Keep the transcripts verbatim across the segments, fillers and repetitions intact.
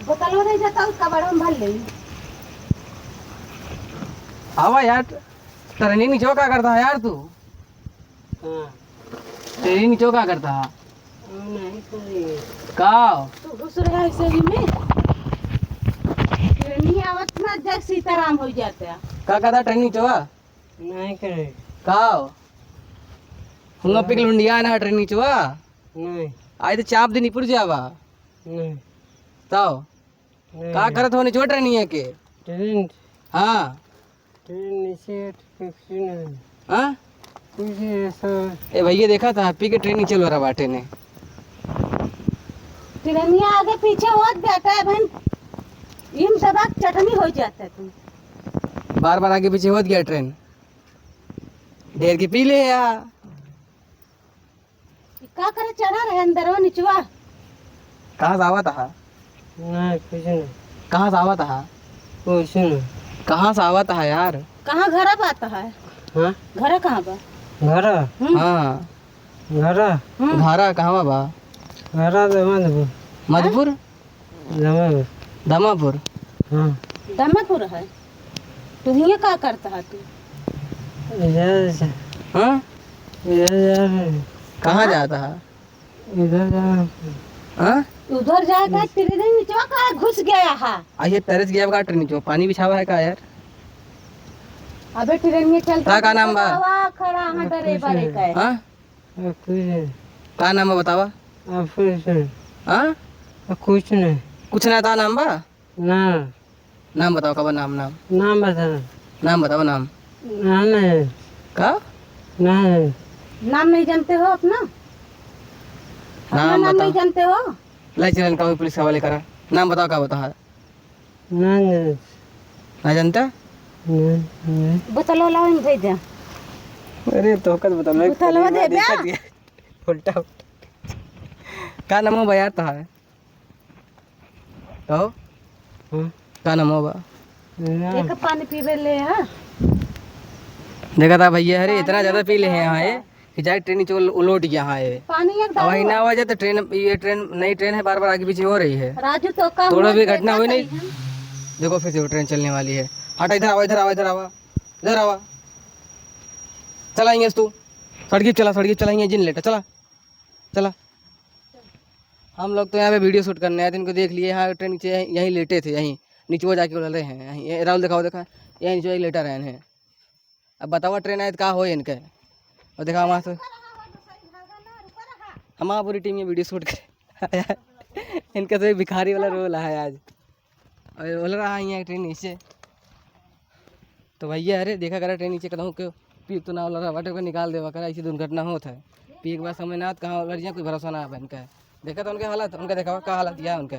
बोतल हो नहीं जाता, उसका बड़ा हम भर लेंगे। आवा यार, ट्रेनी नीचे का करता है यार तू? हाँ। ट्रेनी नीचे का करता है? हाँ, नहीं करी। का? तू घुस रहा है सही में। ट्रेनी आवत ना, जग सीताराम हो जाता है। का कहता ट्रेनी नीचे? नहीं करे। का? हुआ पिक लुंडिया ना ट्रेनी नीचे? नहीं। आज तो चाप दिन पुर जावा। नहीं। तो? नहीं। का करत हो नीचे ट्रेनिया के? ट्रेन। हाँ। ट्रेन नीचे कुछ नहीं। हाँ? कुछ नहीं सर। ए भैया देखा था, पी के ट्रेन नीचे लोरा बाटे ने। ट्रेनिया आगे पीछे होत जाता है बहन, इन सब चटनी हो जाता है तुम। बार बार आगे पीछे होत गया ट्रेन। ढेर के पी ले या। ई का करे चढ़ा रहे अंदरवा निचवा? कहाँ से आवत हा? नहीं, कुछ नहीं। कहाँ से आवत हा? कुछ नहीं। कहाँ से आवत हा यार? कहाँ घर बात है? हाँ? घर कहाँ बा? घर? हम्म। हाँ। घर? हम्म। घर कहाँ बा? घर तो मधुपुर। मधुपुर? दमापुर। दमापुर? हाँ। दमापुर है? तू हियाँ का करता है तू? इधर से। हाँ? इधर जा रहे हैं। कहाँ जाता है? इधर जा रहे हैं। हाँ? उधर जाए का ट्रेन नीचवा का घुस गया है। आ, ये तरस गया का ट्रेन नीचवा? पानी बिछावा है का यार? अबे ट्रेन में चलता का, का नाम बा? हवा खड़ा है, डरे बरे का है। हाँ? आ, कुछ नहीं। का नाम बा बतावा? आ, कुछ नहीं। हाँ? आ, कुछ नहीं। कुछ ना, का नाम बा? ना। नाम बतावा, का बा नाम, नाम? नाम बता। नाम बतावा, नाम। नाम नहीं। का? नहीं। नाम नहीं जानते हो अपना? अपना नाम नाम बतावा। नहीं जानते हो? लाई चलन का पुलिस के हवाले करा। नाम बतावा, का बा तोहार? नहीं, नहीं। ना जानता? नहीं, नहीं। बोतल वाला में भेज दे। अरे, तो कद बोतल में बोतल में दे दे। देखा दिया। उल्टा, उल्टा। का नाम हो भैया तोहार? कहो। हाँ। का नाम हो बा? ना। एक पानी पीबे ले, हाँ। देखा था भैया, अरे, इतना ज्यादा पी ले हैं यहाँ ये। कि जाए ट्रेन नीचे उल-, उलोट गया है। पानी एक अब वही दारू ना आवा जाए तो ट्रेन, ये ट्रेन, नई ट्रेन है, बार-बार आगे पीछे हो रही है। राजू तो का थोड़ा हुआ भी घटना देखा हुई नहीं। सही है। देखो फिर से वो ट्रेन चलने वाली है। हटा, इधर आवा, इधर आवा, इधर आवा, इधर आवा। चलाएंगे तू, सड़की चला, सड़की चलाएंगे, जिन लेटा, चला, चला। हम लोग तो यहाँ पे video shoot करने आए थे, इनको देख लिए, यहाँ ट्रेन नीचे यहीं, यहीं लेटे थे, यहीं नीचे वो जाके उलरे हैं, यहीं, ये राहुल दिखाओ, देखा, यहीं नीचे लेटा रहे हैं। अब बतावा ट्रेन आए तो का होए इनके। और देखा हमार से, हमार पूरी टीम ये video shoot करे। इनका तो ये भिखारी वाला role है आज। और बोल रहा है यहाँ ट्रेन नीचे। तो भैया अरे देखा करा ट्रेन नीचे कदम के पी तो ना वाला बाटे को निकाल देवा करा, ऐसी दुर्घटना होत है। पी एक बार समय ना आत कहाँ लड़ जाए, कोई भरोसा ना है इनका। देखा तो उनके हालत, उनका देखा का हालत या उनका।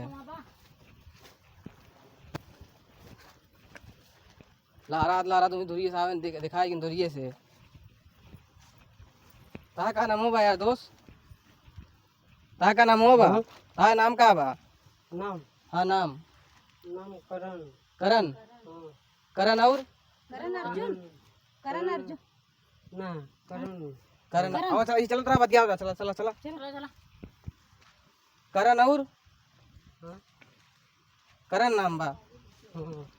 लहरात, लहरात उन्हीं धुरिये से आवे, देख-, दिखाई कि धुरिये से। तहा का नाम हो बा यार दोस्त? तहा का नाम हो बा? हाँ। तहा नाम का बा? नाम? हाँ, नाम। नाम करण। करण? हाँ। करण और? करण अर्जुन। करण अर्जुन। ना, करण। करण। करण। आवा, चला, ये चलत रहा, बतिया, चला, चला, चला। चला, चला। करण और? हाँ। करण नाम बा। हाँ।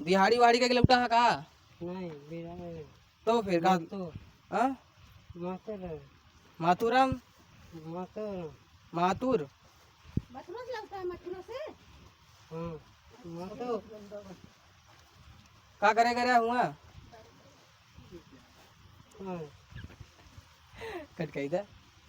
दिहाड़ी वाड़ी का लौटा है का? नहीं, बिहारी नहीं। तो फिर का? मातुर। हाँ? मातुर है। मातुराम? मातुर। मातुर? मथुरा से लगता है, मथुरा से? हाँ, मातुर। का करे करे हुआ? हाँ। कट कही था।